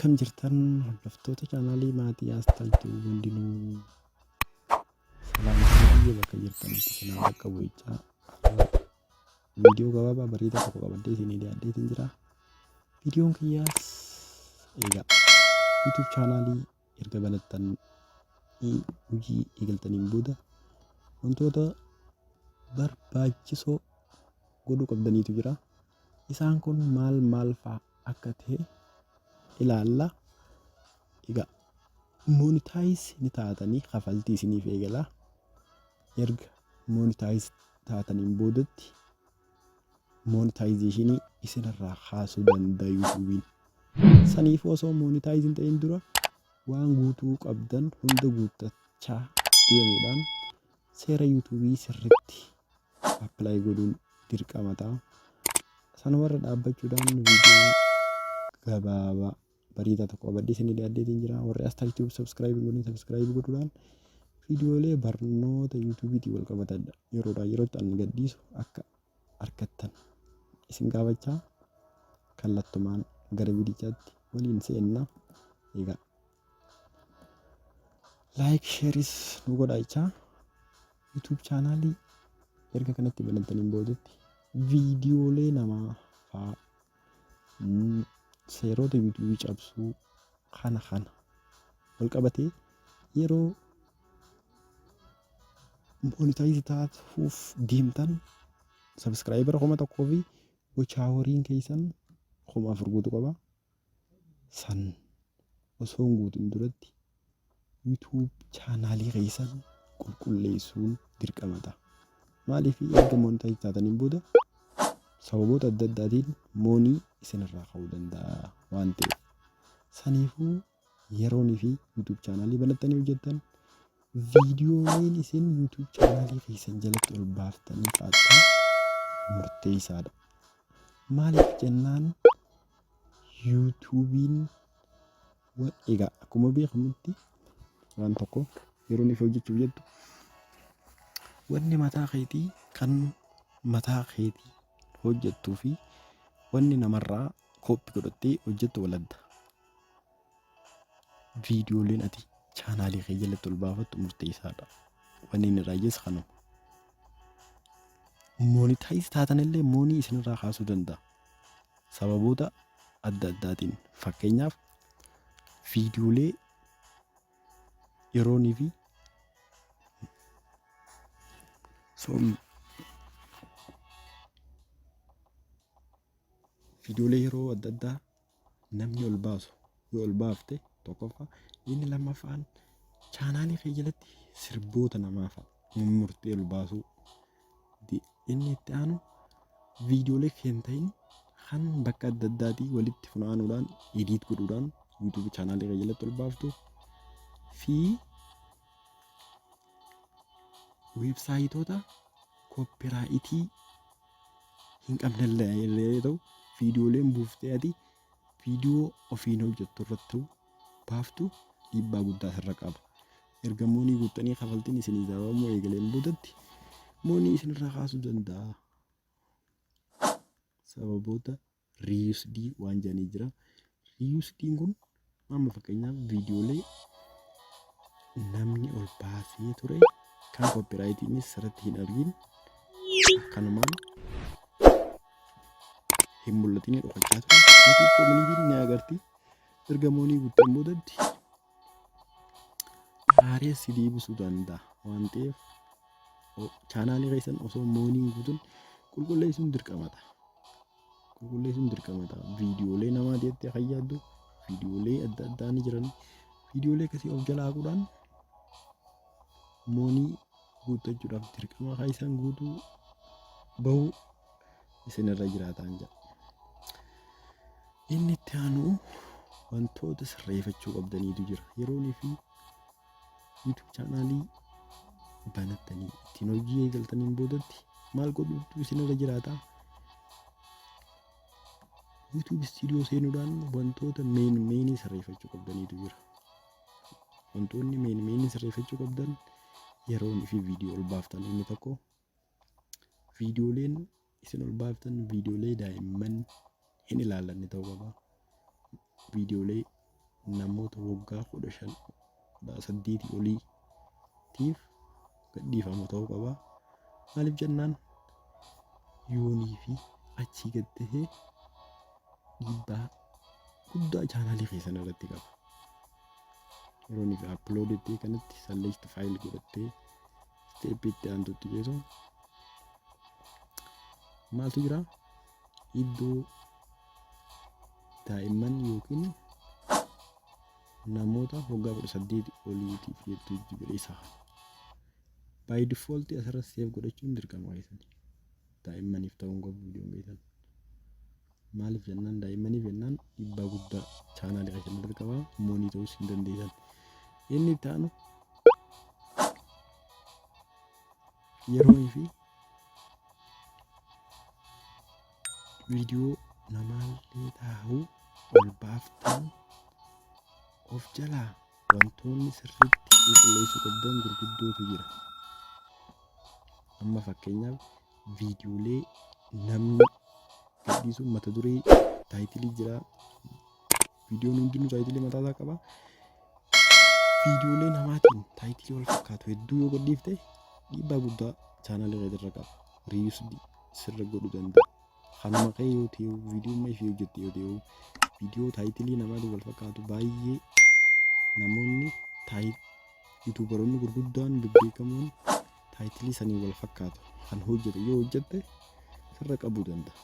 Akkam jirtan hordoftoota chaanaalii maatii Asxaltuu hundinuu salaamtaan biyya bakka jirtanitti isin haa qaqqabu jechaa har'a viidiyoo gabaabaa bareedaa tokko qabadhee isinii dhiyaadheetiin jira. Viidiyoon kiyyaas egaa YouTube chaanaalii erga banattan hojii eegaltaniin booda wantoota barbaachisoo godhuu qabdaniitu jira. Isaan kun maal maal fa'a akka ta'e ilaalla. Egaa monetize ni taatanii kafaltii isiniif eegala. Erga monetize taataniin boodatti monetization isinirraa kaasuu danda'a YouTube'n. Saniif osoo monetize hin ta'in dura waan guutuu qabdan hunda guuttachaa deemuudhaan seera YouTube sirritti apply godhuun dirqama ta'a. Sanumarra dhaabbachuudhaan viidiyoo gabaabaa bareedaa tokko qabadhee isinii dhiyaadheetiin jira. Warri Astar Tube subscribe hin godhin subscribe godhuudhaan viidiyoolee barnoota YouTubeetiin wal qabatan yeroodhaa yerootti an gadhiisu akka argattan isin gaafachaa kallattumaan gara viidichaatti waliin seenna. Egaa like shareis nu godhaa jechaa YouTube chaanaalii erga kanatti banataniin boodatti viidiyoolee namaa faa seerota YouTube cabsuu kana kana wal qabatee yeroo monetize taatuuf deemtan subscriber 1000 fi gochaa horiin keessan 4000 guutuu qaba. San osoo hin guutin duratti YouTube chaanaalii keessan qulqulleessuun dirqama ta'a. Maaliif erga monetize taataniin booda sababoota adda addaatiin moonii isinirraa ka'uu danda'a waan ta'eef. Saniifuu yeroonii fi YouTube chaanaalii banattanii hojjettan viidiyooleen isin YouTube chaanaalii keessan jalatti ol baaftanii kaa'attan murteessaadha. Maaliif jennaan YouTube'n egaa akkuma beekamutti waan tokko yeroo inni hojjechuuf jettu wanni mataa keetii kan mataa keetii hojjettuu fi wanni namarraa kooppi godhattee hojjettu wal adda. Viidiyooleen ati chaanaalii kee jalatti ol baafattu murteessaadha. Wanni inni irraa ijjees kanuma. Monetize taatanillee moonii isinirraa kaasuu danda'a. Sababoota adda addaatiin fakkeenyaaf viidiyoolee yeroonii fi sorry viidiyoolee yeroo adda addaa namni ol baasu yoo ol baafte tokkoffaa, inni lammaffaan chaanaalii kee jalatti sirboota namaa fa'a mummurtee ol baasuu, inni itti aanu viidiyoolee kee hin ta'in kan bakka adda addaatii walitti funaanuudhaan ediit godhuudhaan YouTube chaanaalii kee jalatti ol baaftu fi weebsaayitoota koppiraayitii hin qabne illee yoo ta'u viidiyooleen buuftee ati viidiyoo ofiin hojjettu irratti baaftu dhiibbaa guddaa sirra qaba. Erga moonii guuttanii kafaltiin isinii saamamuu eegaleen boodatti moonii isinirraa kaasuu danda'a. Sababoota reused waan jedhanii jira. Reused'n kun amma fakkeenyaaf viidiyoolee namni ol baasee ture kan copyrightiinis sirriitti hin argin akkanumaan hin mul'atin dhokachaa ture. YouTube community'n ni agarti. Erga moonii guutteen boodatti haareessi deebisuu danda'a waan ta'eef chaanaalii keessan osoo mooniin guutuun qulqulleessuun dirqama ta'a. Qulqulleessuun dirqama ta'a. Viidiyoolee namaa jettee kan yaaddu viidiyoolee adda addaa ni jiran. Viidiyoolee akkasii of jalaa haquudhaan moonii guuttachuudhaaf dirqama kan isaan guutuu bahuu isinirra jiraataan jedha. Inni itti aanu wantoota sirreeffachuu qabdaniitu jira. Yeroonii fi YouTube chaanaalii banattanii ittiin hojii eegaltaniin boodatti maal godhuutu isinirra jiraata? YouTube studio seenuudhaan wantoota meen meenii sirreeffachuu qabdaniitu jira. Wantoonni meen meenii sirreeffachuu qabdan yeroon fi viidiyoo ol baaftan inni tokko viidiyooleen isin ol baaftan viidiyoolee daa'imman hin ilaallanne ta'uu qaba. Viidiyoolee namoota waggaa 15, 18 oliitiif gadhiifamu ta'uu qaba. Maaliif jennaan, yoonii fi achii gad tahee dhiibbaa guddaa chaanaalii keessan irratti qaba. Yeroo inni upload itti kanatti select file godhattee step itti aantutti geessu maaltu jira? Iddoo daa'imman yookiin namoota waggaa 18 oliitiif jettu jira isaa. By default asirra save godhachuun dirqama keessani. Daa'immaniif ta'uu hin qabu viidiyoon keessan. Maaliif jennaan, daa'immaniif jennaan dhiibbaa guddaa chaanaalii keessan irratti qaba, money ta'uus hin dandeessan. Inni itti aanu, yeroonii fi viidiyoo namaallee taa'uu ol baaftan of jalaa wantoonni sirriitti qulqulleessuu qabdan gurguddootu jira. Amma fakkeenyaaf viidiyoolee namni gadhiisu mata duree, title jira. Viidiyoon hundinuu title mataa isaa qaba. Viidiyoolee namaatiin title wal fakkaatu hedduu yoo gadhiifte dhiibbaa guddaa chaanaalii irra qaba. Reused sirra godhuu danda'a. Kanuma kee yoo ta'e, viidiyoo amma ifee hojjette yoo ta'e, viidiyoo title namaatiin wal fakkaatu baay'ee namoonni, YouTuberoonni gurguddaan bebbeekamoon title sanii wal fakkaatu kan hojjete yoo hojjette sirra qabuu danda'a.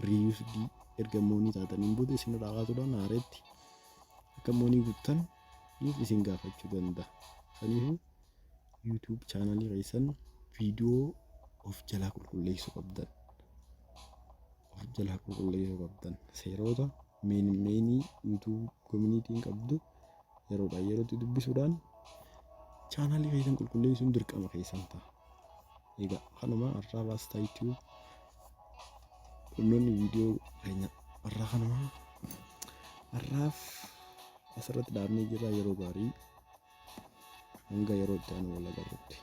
Reused erga money taataniin booda isin irraa kaasuudhaan haareetti akka money guuttan isin gaafachuu danda'a. Saniifuu YouTube chaanaalii keessan viidiyoo of jalaa qulqulleessuu qabdan. Of jalaa qulqulleessuu qabdan. Seerota main YouTube communityn qabdu yeroodhaa yerootti dubbisuudhaan chaanaalii keessan qulqulleessuun dirqama keessan ta'a. Egaa kanuma har'aa baastaa YouTube qonnoonni viidiyoo keenya har'aa kanuma har'aaf asirratti dhaabnee jirra. Yeroo gaarii, hanga yeroo itti aanu wal agarrutti.